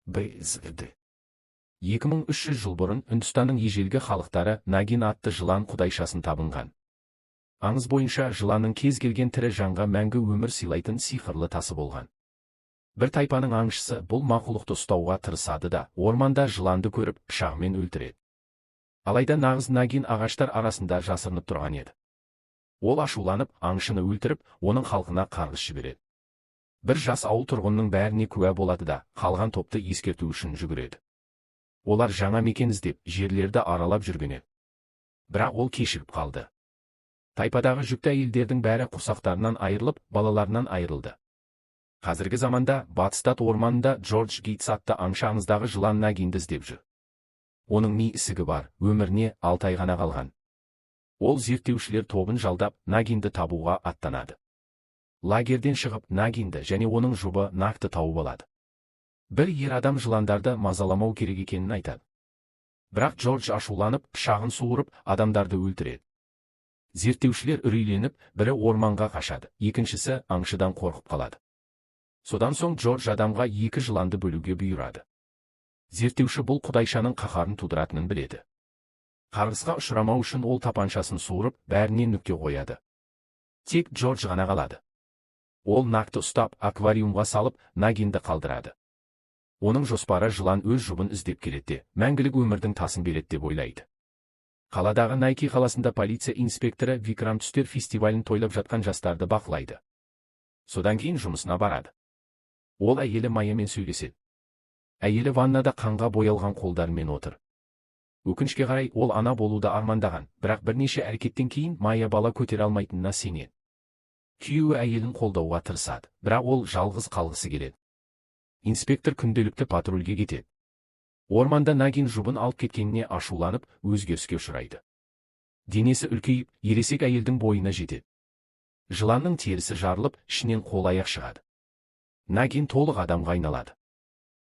Б. З. Д. 2300 жыл бұрын Үндістанның ежелгі халықтары Нагин атты жылан құдайшасын табынған. Аңыз бойынша, жыланның кез келген тірі жанға мәңгі өмір сыйлайтын сиқырлы тасы болған. Бір тайпаның аңшысы бұл мақұлықты ұстауға тырысады да, орманда жыланды көріп, пышағымен өлтіреді. Алайда нағыз Нагин ағаштар арасында жасырынып тұрған еді. Ол ашуланып, аңшыны өлтіріп, оның халқына қарғыс жібереді. Бір жас ауыл тұрғынының бәріне куә болады да, қалған топты ескерту үшін жүгіреді. Олар жаңа мекен іздеп, жерлерді аралап жүрген еді. Бірақ ол кешігіп қалды. Тайпадағы жүкті әйелдердің бәрі құрсақтарынан айырылып, балаларынан айырылды. Қазіргі заманда Батыс орманында Джордж Гейтс атты аңшы аңыздағы жылан Нагинді іздеп жүр. Оның ми ісігі бар, өміріне 6 ай ғана қалған. Ол зерттеушілер тобын жалдап, Нагинді табуға аттанады. Лагерден шығып, Нагинді және оның жұбы Накты тауып алады. Бір ер адам жыландарды мазаламау керек екенін айтады. Бірақ Джордж ашуланып, пышағын суырып, адамдарды өлтіреді. Зерттеушілер үрейленіп, бірі орманға қашады, екіншісі аңшыдан қорқып қалады. Содан соң Джордж адамға екі жыланды бөлуге бұйырады. Зерттеуші бұл құдайшаның қаһарын тудыратынын біледі. Қарғысқа ұшырамау үшін ол тапаншасын суырып, бәріне нүкте қояды. Тек Джордж ғана қалады. Ол Накты ұстап, аквариумға салып, Нагинді қалдырады. Оның жоспары: жылан өз жұбын іздеп келеді де, мәңгілік өмірдің тасын береді деп ойлайды. Қаладағы Найки қаласында полиция инспекторы Викрам түстер фестивалін тойлап жатқан жастарды бақылайды. Содан кейін жұмысына барады. Ол әйелі Майямен сөйлеседі. Әйелі ваннада қанға боялған қолдарымен отыр. Өкінішке қарай, ол ана болуды армандаған, бірақ бірнеше әрекеттен кейін Майя бала көтере алмайтынына сенеді. Күйеуі әйелін қолдауға тырысады, бірақ ол жалғыз қалғысы келеді. Инспектор күнделікті патрульге кетеді. Орманда Нагин жұбын алып кеткеніне ашуланып, өзгеріске ұшырайды. Денесі үлкейіп, ересек әйелдің бойына жетеді. Жыланның терісі жарылып, ішінен қол, аяқ шығады. Нагин толық адамға айналады.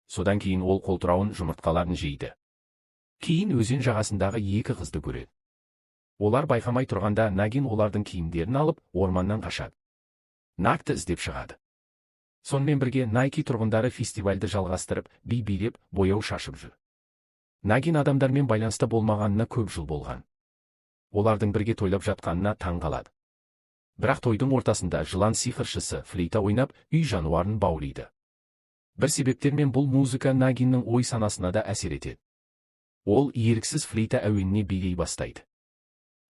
Содан кейін ол қолтырауын жұмыртқаларын жейді. Кейін өзен жағасындағы екі қызды көреді. Олар байқамай тұрғанда, Нагин олардың киімдерін алып, орманнан қашады. Накты іздеп шығады. Сонымен бірге Найки тұрғындары фестивальді жалғастырып, би билеп, бояу шашып жүр. Нагин адамдармен байланыста болмағанына көп жыл болған. Олардың бірге тойлап жатқанына таң қалады. Бірақ тойдың ортасында жылан сиқыршысы флейта ойнап, үй жануарын баулиды. Бір себептермен бұл музыка Нагиннің ой санасына да әсер етеді. Ол еріксіз флейта әуеніне билей бастайды.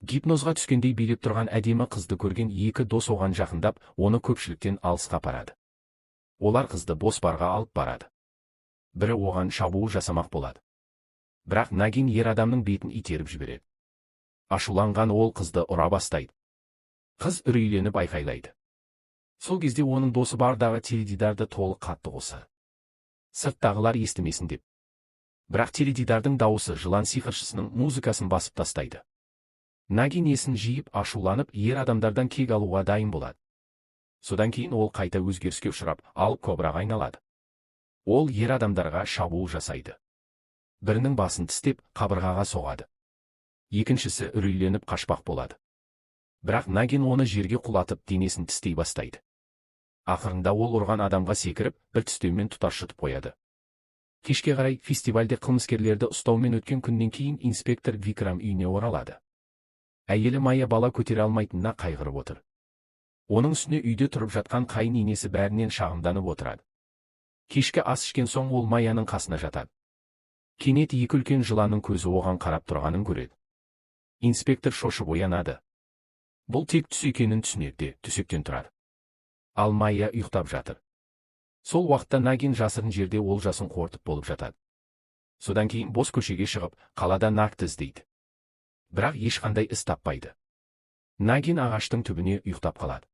Гипнозға түскендей билеп тұрған әдемі қызды көрген екі дос оған жақындап, оны көпшіліктен алысқа апарады. Олар қызды бос барға алып барады. Бірі оған шабуыл жасамақ болады. Бірақ Нагин ер адамның бетін итеріп жібереді. Ашуланған ол қызды ұра бастайды. Қыз үрейленіп айқайлайды. Сол кезде оның досы бардағы теледидарды толық қатты қосады, сырттағылар естімесін деп. Бірақ теледидардың дауысы жылан сиқыршысының музыкасын басып тастайды. Нагин есін жиып, ашуланып, ер адамдардан кек алуға дайын болады. Содан кейін ол қайта өзгеріске ұшырап, алып кобраға айналады. Ол ер адамдарға шабуыл жасайды. Бірінің басын тістеп, қабырғаға соғады. Екіншісі үрейленіп қашпақ болады. Бірақ Нагин оны жерге құлатып, денесін тістей бастайды. Ақырында ол ұрған адамға секіріп, бір тістеумен тұтас жұтып қояды. Кешке қарай фестивальде қылмыскерлерді ұстаумен өткен күннен кейін инспектор Викрам үйіне оралады. Әйелі Майя бала көтере алмайтынына қайғырып отыр. Оның үстіне үйде тұрып жатқан қайын енесі бәрінен шағымданып отырады. Кешкі ас ішкен соң ол Майяның қасына жатады. Кенет екі үлкен жыланның көзі оған қарап тұрғанын көреді. Инспектор шошып оянады. Бұл тек түс екенін түсінеді де, төсектен тұрады. Ал Майя ұйықтап жатыр. Сол уақытта Нагин жасырын жерде олжасын қорытып болып жатады. Содан кейін бос көшеге шығып, қалада Накты іздейді. Бірақ ешқандай із таппайды. Нагин ағаштың түбіне ұйықтап қалады.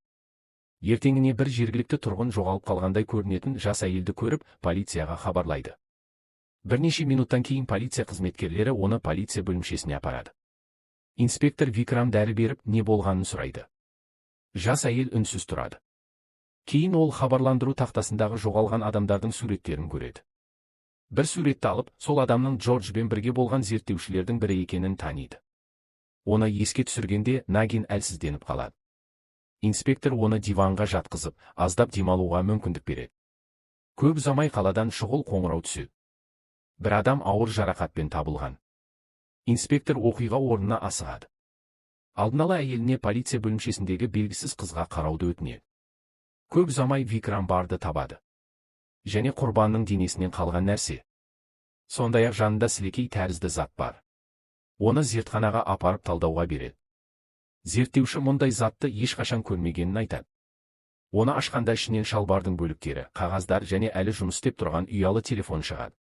Ертеңіне бір жергілікті тұрғын жоғалып қалғандай көрінетін жас әйелді көріп, полицияға хабарлайды. Бірнеше минуттан кейін полиция қызметкерлері оны полиция бөлімшесіне апарады. Инспектор Викрам дәрі беріп, не болғанын сұрайды. Жас әйел үнсіз тұрады. Кейін ол хабарландыру тақтасындағы жоғалған адамдардың суреттерін көреді. Бір суретті алып, сол адамның Джорджбен бірге болған зерттеушілердің бірі екенін таниды. Оны еске түсіргенде, Нагин әлсізденіп қалады. Инспектор оны диванға жатқызып, аздап демалуға мүмкіндік береді. Көп ұзамай қаладан шұғыл қоңырау түседі. Бір адам ауыр жарақатпен табылған. Инспектор оқиға орнына асығады. Алдын ала әйеліне полиция бөлімшесіндегі белгісіз қызға қарауды өтінеді. Көп ұзамай Викрам барды табады. Және құрбанның денесінен қалған нәрсе. Сондай-ақ жанында сілекей тәрізді зат бар. Оны зертханаға апарып талдауға береді. Зерттеуші мұндай затты ешқашан көрмегенін айтады. Оны ашқанда ішінен шалбардың бөліктері, қағаздар және әлі жұмыс істеп тұрған ұялы телефон шығады.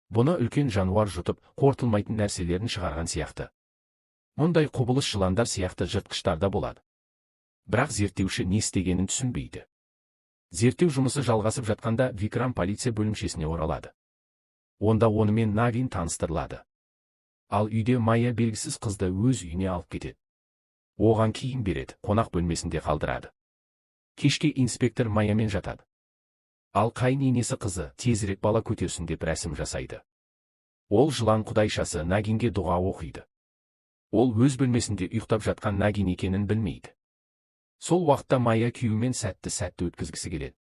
Бұны үлкен жануар жұтып, қорытылмайтын нәрселерін шығарған сияқты. Мұндай құбылыс жыландар сияқты жыртқыштарда болады. Бірақ зерттеуші не істегенін түсінбейді. Зерттеу жұмысы жалғасып жатқанда Викрам полиция бөлімшесіне оралады. Онда онымен Навин таныстырылады. Ал үйде Майя белгісіз қызды өз үйіне алып кетеді. Оған киім береді, қонақ бөлмесінде қалдырады. Кешке инспектор Майямен жатады. Ал қайын енесі қызы тезірек бала көтерсін деп рәсім жасайды. Ол жылан құдайшасы Нагинге дұға оқиды. Ол өз бөлмесінде ұйықтап жатқан Нагин екенін білмейді. Сол уақытта Майя күйеуімен сәтті өткізгісі келеді.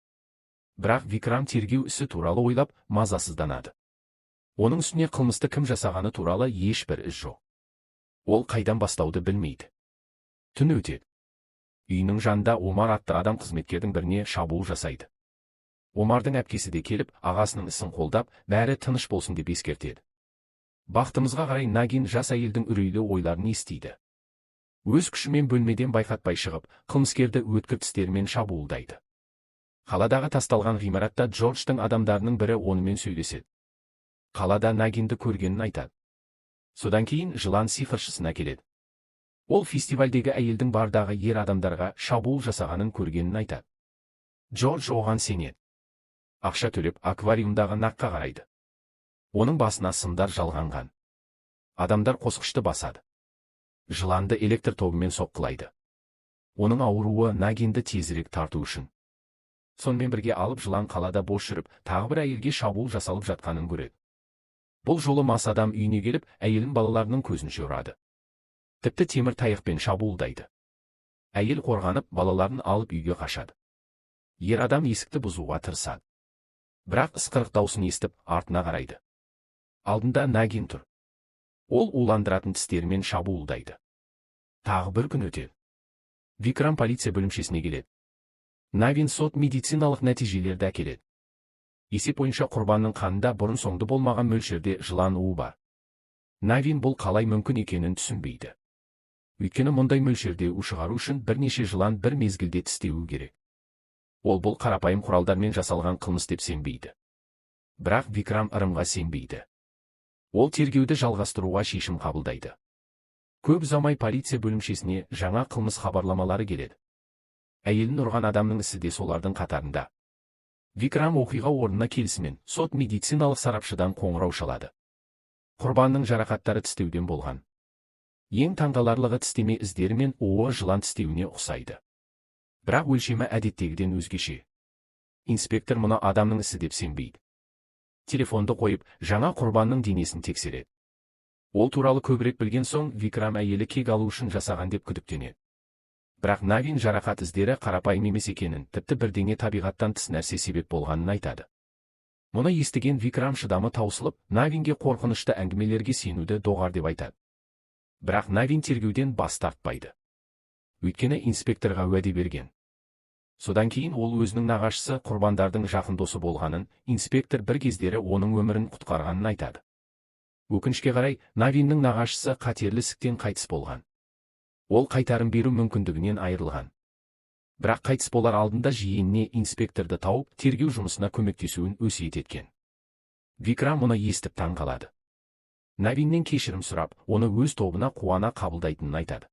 Бірақ Викрам тергеу ісі туралы ойлап, мазасызданады. Оның үстіне қылмысты кім жасағаны туралы ешбір із жоқ. Ол қайдан бастауды білмейді. Түн өтеді. Үйінің жанында Омар атты адам қызметкердің біріне шабуыл жасайды. Омардың әпкесі де келіп, ағасының ісін қолдап, бәрі тыныш болсын деп ескертеді. Бақтымызға қарай Нагин жас әйелдің үрейлі ойларын естиді. Өз күшімен бөлмеден байқатпай шығып, қылмыскерді өткір тістерімен шабуылдайды. Қаладағы тасталған ғимаратта Джордждың адамдарының бірі онымен сөйлеседі. Қалада Нагинді көргенін айтады. Содан кейін жылан сиқыршысына келеді. Ол фестивальдегі әйелдің бардағы ер адамдарға шабуыл жасағанын көргенін айтады. Джордж оған сенеді. Ақша төлеп аквариумдағы наққа қарайды. Оның басына сымдар жалғанған. Адамдар қосқышты басады. Жыланды электр тогымен соққылайды. Оның ауруы Нагинді тезірек тарту үшін. Сонымен бірге алып жылан қалада бос жүріп, тағы бір әйелге шабуыл жасалып жатқанын көреді. Бұл жолы мас адам үйіне келіп, әйелін балаларының көзінше ұрады. Тіпті темір таяқпен шабуылдайды. Әйел қорғанып, балаларын алып үйге қашады. Ер адам есікті бұзуға тырысады. Бірақ ысқырық даусын естіп, артына қарайды. Алдында Нагин тұр. Ол уландыратын тістерімен шабуылдайды. Тағы бір күн өтеді. Викрам полиция бөлімшесіне келеді. Навин сот медициналық нәтижелерді әкеледі. Есеп бойынша құрбанның қанында бұрын соңды болмаған мөлшерде жылан уы бар. Навин бұл қалай мүмкін екенін түсінбейді. Өйткені мұндай мөлшерде у шығару үшін бірнеше жылан бір мезгілде тістеуі керек. Ол бұл қарапайым құралдармен жасалған қылмыс деп сенбейді. Бірақ Викрам ырымға сенбейді. Ол тергеуді жалғастыруға шешім қабылдайды. Көп ұзамай полиция бөлімшесіне жаңа қылмыс хабарламалары келеді. Әйелін ұрған адамның ісі де солардың қатарында. Викрам оқиға орнына келісімен сот медициналық сарапшыдан қоңырау шалады. Құрбанның жарақаттары тістеуден болған. Ең таңғаларлығы тістеме іздері мен уы жылан тістеуіне ұқсайды. Бірақ өлшемі әдеттегіден өзгеше. Инспектор мұны адамның ісі деп сенбейді. Телефонды қойып, жаңа құрбанның денесін тексереді. Ол туралы көбірек білген соң Викрам әйелі кек алу үшін жасаған деп күдіктенеді. Бірақ Навин жарақат іздері қарапайым емес екенін, тіпті бірдеңе табиғаттан тыс нәрсе себеп болғанын айтады. Мұны естіген Викрам шыдамы таусылып, Навинге қорқынышты әңгімелерге сенуді доғар деп айтады. Бірақ Навин тергеуден бас тартпайды. Өйткені инспекторға уәде берген. Содан кейін ол өзінің нағашысы құрбандардың жақын досы болғанын, инспектор бір кездері оның өмірін құтқарғанын айтады. Өкінішке қарай, Навиннің нағашысы қатерлі ісіктен қайтыс болған. Ол қайтарым беру мүмкіндігінен айырылған. Бірақ қайтыс болар алдында жиеніне инспекторды тауып, тергеу жұмысына көмектесуін өсиет еткен. Викрам мұны естіп таң қалады. Навиннен кешірім сұрап, оны өз тобына қуана қабылдайтынын айтады.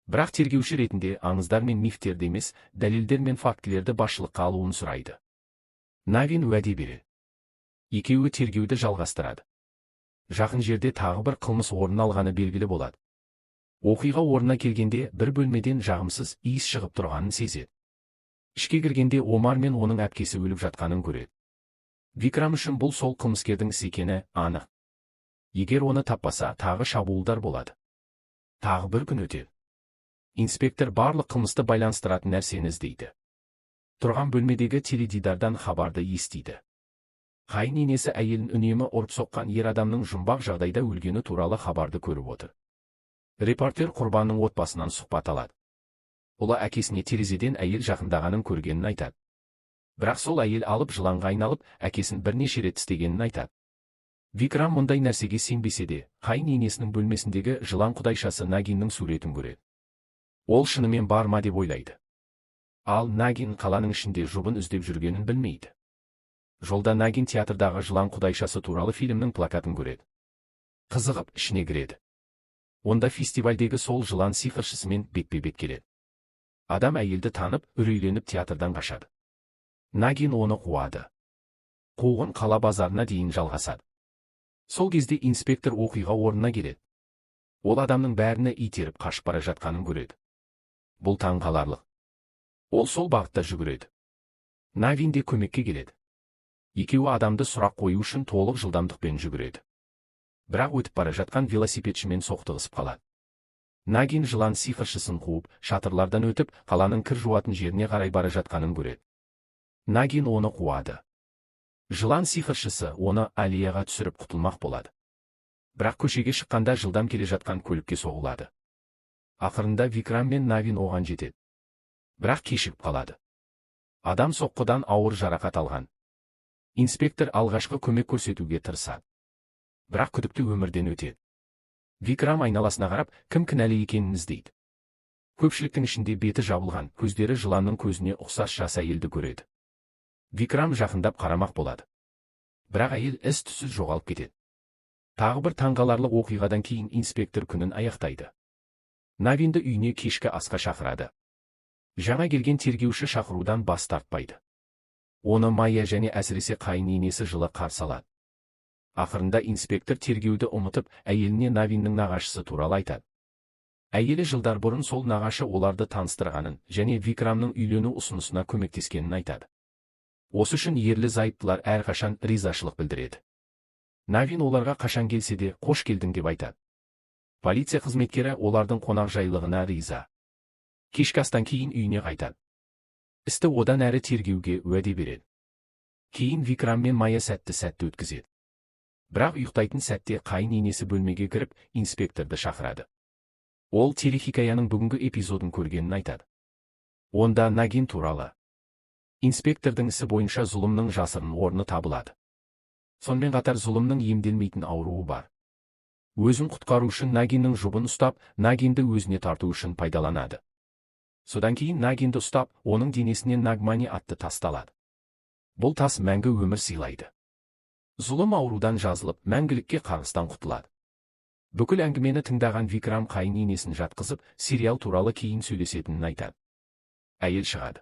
Бірақ тергеуші ретінде аңыздар мен мифтерді емес, дәлелдер мен фактілерді басшылыққа алуын сұрайды. Навин уәде береді. Екеуі тергеуді жалғастырады. Жақын жерде тағы бір қылмыс орын алғаны белгілі болады. Оқиға орнына келгенде бір бөлмеден жағымсыз иіс шығып тұрғанын сезеді. Ішке кіргенде Омар мен оның әпкесі өліп жатқанын көреді. Викрам үшін бұл сол қылмыскердің ісі екені анық. Егер оны таппаса, тағы шабуылдар болады. Тағы бір күн өтеді. Инспектор барлық қылмысты байланыстыратын нәрсені іздейді. Тұрған бөлмедегі теледидардан хабарды естиді. Қайын енесі әйелін үнемі ұрып-соққан ер адамның жұмбақ жағдайда өлгені туралы хабарды көріп отыр. Репортер құрбанның отбасынан сұхбат алады. Ұлы әкесіне терезеден әйел жақындағанын көргенін айтады. Бірақ сол әйел алып жыланға айналып, әкесін бірнеше рет тістегенін айтады. Викрам мұндай нәрсеге сенбесе де, қайын енесінің бөлмесіндегі жылан құдайшасы Нагиннің суретін көреді. Ол шынымен бар ма деп ойлайды. Ал Нагин қаланың ішінде жұбын іздеп жүргенін білмейді. Жолда Нагин театрдағы жылан құдайшасы туралы фильмнің плакатын көреді. Қызығып ішіне кіреді. Онда фестивальдегі сол жылан сиқыршысымен бетпе-бет келеді. Адам әйелді танып, үрейленіп театрдан қашады. Нагин оны қуады. Қуғын қала базарына дейін жалғасады. Сол кезде инспектор оқиға орнына келеді. Ол адамның бәріні итеріп қашып бара жатқанын көреді. Бұл таңғаларлық. Ол сол бағытта жүгіреді. Навин де көмекке келеді. Екеуі адамды сұрақ қою үшін толық жылдамдықпен жүгіреді. Бірақ өтіп бара жатқан велосипедшімен соқтығысып қалады. Нагин жылан сиқыршысын қуып, шатырлардан өтіп, қаланың кір жуатын жеріне қарай бара жатқанын көреді. Нагин оны қуады. Жылан сиқыршысы оны аллеяға түсіріп құтылмақ болады. Бірақ көшеге шыққанда жылдам келе жатқан көлікке соғылады. Ақырында Викрам мен Навин оған жетеді. Бірақ кешігіп қалады. Адам соққыдан ауыр жарақат алған. Инспектор алғашқы көмек көрсетуге тырысады. Бірақ күдікті өмірден өтеді. Викрам айналасына қарап, кім кінәлі екенін іздейді. Көпшіліктің ішінде беті жабылған, көздері жыланның көзіне ұқсас жас әйелді көреді. Викрам жақындап қарамақ болады. Бірақ әйел із-түссіз жоғалып кетеді. Тағы бір таңғаларлық оқиғадан кейін инспектор күнін аяқтайды. Навинді үйіне кешкі асқа шақырады. Жаңа келген тергеуші шақырудан бас тартпайды. Оны Майя және әсіресе қайын енесі жылы қарсы алады. Ақырында инспектор тергеуді ұмытып, әйеліне Навиннің нағашысы туралы айтады. Әйелі жылдар бұрын сол нағашы оларды таныстырғанын және Викрамның үйлену ұсынысына көмектескенін айтады. Осы үшін ерлі зайыптылар әрқашан ризашылық білдіреді. Навин оларға қашан келсе де қош келдің деп айтады. Полиция қызметкері олардың қонақжайлығына риза. Кешкі астан кейін үйіне қайтады. Істі одан әрі тергеуге уәде береді. Кейін Викрам мен Майя сәтті өткізеді. Бірақ ұйықтайтын сәтте қайын енесі бөлмеге кіріп, инспекторды шақырады. Ол телехикаяның бүгінгі эпизодын көргенін айтады. Онда Нагин туралы. Инспектордың ісі бойынша зұлымның жасырын орны табылады. Сонымен қатар зұлымның емделмейтін ауруы бар. Өзін құтқару үшін Нагиннің жұбын ұстап, Нагинді өзіне тарту үшін пайдаланады. Содан кейін Нагинді ұстап, оның денесінен Нагмани атты тас алады. Бұл тас мәңгі өмір сыйлайды. Зұлым аурудан жазылып, мәңгілікке қарғыстан құтылады. Бүкіл әңгімені тыңдаған Викрам қайын енесін жатқызып, сериал туралы кейін сөйлесетінін айтады. Әйел шығады.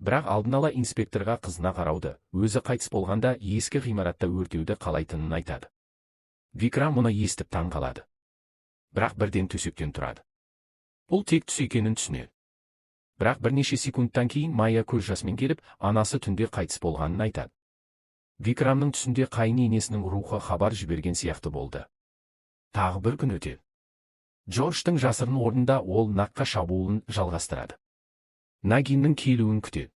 Бірақ алдын ала инспекторға қызына қарауды, өзі қайтыс болғанда ескі ғимаратта өртеуді қалайтынын айтады. Викрам мұны естіп таң қалады. Бірақ бірден төсектен тұрады. Бұл тек түс екенін түсінеді. Бірақ бірнеше секундтан кейін Майя көз жасымен келіп, анасы түнде қайтыс болғанын айтады. Викрамның түсінде қайын енесінің рухы хабар жіберген сияқты болды. Тағы бір күн өтеді. Джорджтың жасырын орнында ол Наққа шабуылын жалғастырады. Нагиннің келуін күтеді.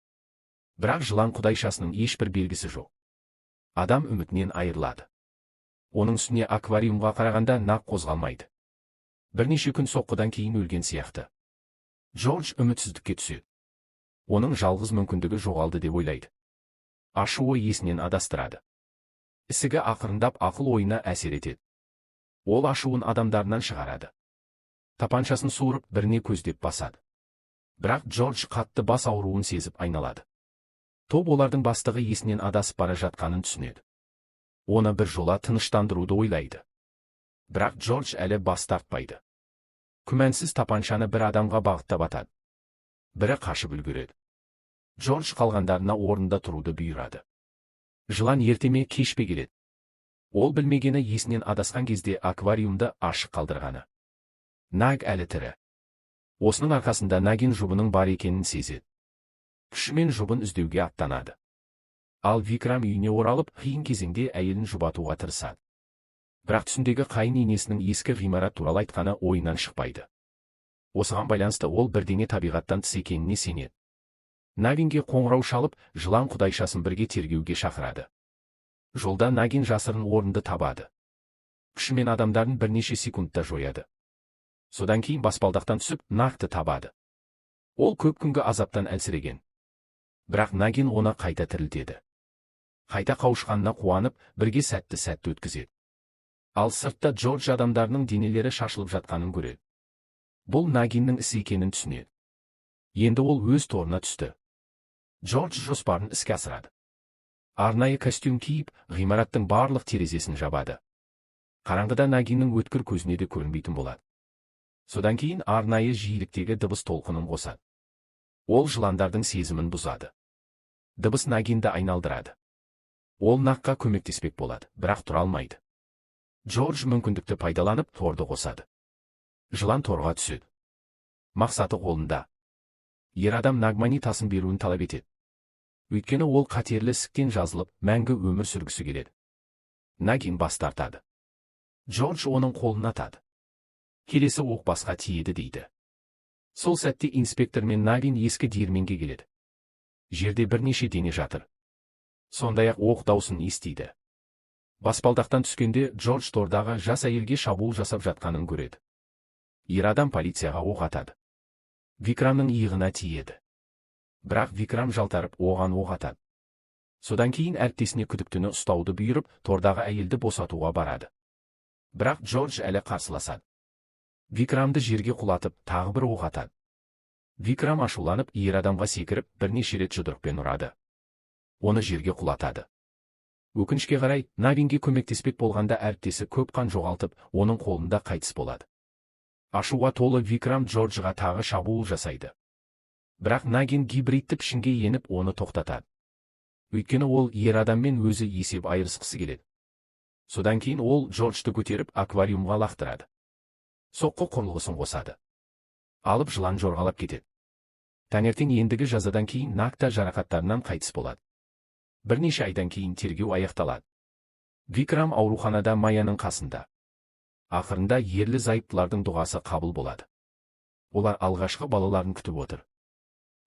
Бірақ жылан құдайшасының ешбір белгісі жоқ. Адам үмітінен айырылады. Оның үстіне аквариумға қарағанда Нақ қозғалмайды. Бірнеше күн соққыдан кейін өлген сияқты. Джордж үмітсіздікке түседі. Оның жалғыз мүмкіндігі жоғалды деп ойлайды. Ашуы есінен адастырады. Ісігі ақырындап ақыл ойына әсер етеді. Ол ашуын адамдарынан шығарады. Тапаншасын суырып, біріне көздеп басады. Бірақ Джордж қатты бас ауруын сезіп айналады. Топ олардың бастығы есінен адасып бара жатқанын түсінеді. Оны бір жола тыныштандыруды ойлайды. Бірақ Джордж әлі бас тартпайды. Күмәнсіз тапаншаны бір адамға бағыттап атады. Бірі қашып үлгереді. Джордж қалғандарына орнында тұруды бұйырады. Жылан ерте ме кеш пе келеді. Ол білмегені есінен адасқан кезде аквариумды ашық қалдырғаны. Наг әлі тірі. Осының арқасында Нагин жұбының бар екенін сезеді. Күшімен жұбын іздеуге аттанады. Ал Викрам үйіне оралып, қиын кезеңде әйелін жұбатуға тырысады. Бірақ түсіндегі қайын енесінің ескі ғимарат туралы айтқаны ойынан шықпайды. Осыған байланысты ол бірдеңе табиғаттан тыс екеніне сенеді. Навинге қоңырау шалып, жылан құдайшасын бірге тергеуге шақырады. Жолда Нагин жасырын орынды табады. Күшімен адамдарын бірнеше секундта жояды. Содан кейін баспалдақтан түсіп, Нагты табады. Ол көп күнгі азаптан әлсіреген. Бірақ Нагин оны қайта тірілтеді. Қайта қауышқанына қуанып, бірге сәтті сәтті өткізеді. Ал сыртта Джордж адамдарының денелері шашылып жатқанын көреді. Бұл Нагиннің ісі екенін түсінеді. Енді ол өз торына түсті. Джордж жоспарын іске асырады. Арнайы костюм киіп, ғимараттың барлық терезесін жабады. Қараңғыда Нагиннің өткір көзіне де көрінбейтін болады. Содан кейін арнайы жиіліктегі дыбыс толқынын қосады. Ол жыландардың сезімін бұзады. Дыбыс Нагинді айналдырады. Ол Нагқа көмектеспек болады, бірақ тұра алмайды. Джордж мүмкіндікті пайдаланып, торды қосады. Жылан торға түседі. Мақсаты қолында. Ер адам Нагмани тасын беруін талап етеді. Өйткені ол қатерлі ісіктен жазылып, мәңгі өмір сүргісі келеді. Нагин бас тартады. Джордж оның қолын атады. Келесі оқ басқа тиеді дейді. Сол сәтте инспектор мен Нагин ескі диірменге келеді. Жерде бірнеше дене жатыр. Сондай-ақ оқ даусын естиді. Баспалдақтан түскенде Джордж тордағы жас әйелге шабуыл жасап жатқанын көреді. Ер адам полицияға оқ атады. Викрамның иығына тиеді. Бірақ Викрам жалтарып, оған оқ атады. Содан кейін әріптесіне күдіктіні ұстауды бұйырып, тордағы әйелді босатуға барады. Бірақ Джордж әлі қарсыласады. Викрамды жерге құлатып, тағы бір оқ атады. Викрам ашуланып, ер адамға секіріп, бірнеше рет жұдырықпен ұрады. Оны жерге құлатады. Өкінішке қарай, Навинге көмектеспек болғанда әріптесі көп қан жоғалтып, оның қолында қайтыс болады. Ашуға толы Викрам Джорджға тағы шабуыл жасайды. Бірақ Нагин гибридті пішінге еніп, оны тоқтатады. Өйткені ол ер адаммен өзі есеп айырысқысы келеді. Содан кейін ол Джорджды көтеріп, аквариумға лақтырады. Соққы құрылғысын қосады. Алып жылан жорғалап кетеді. Таңертең ендігі жазадан кейін Нагта жарақаттарынан қайтыс болады. Бірнеше айдан кейін тергеу аяқталады. Викрам ауруханада Маяның қасында. Ақырында ерлі зайыптылардың дұғасы қабыл болады. Олар алғашқы балаларын күтіп отыр.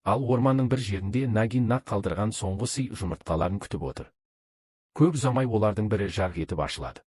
Ал орманның бір жерінде Нагин Наг қалдырған соңғы сый жұмыртқаларын күтіп отыр. Көп ұзамай олардың бірі жарқ етіп ашылады.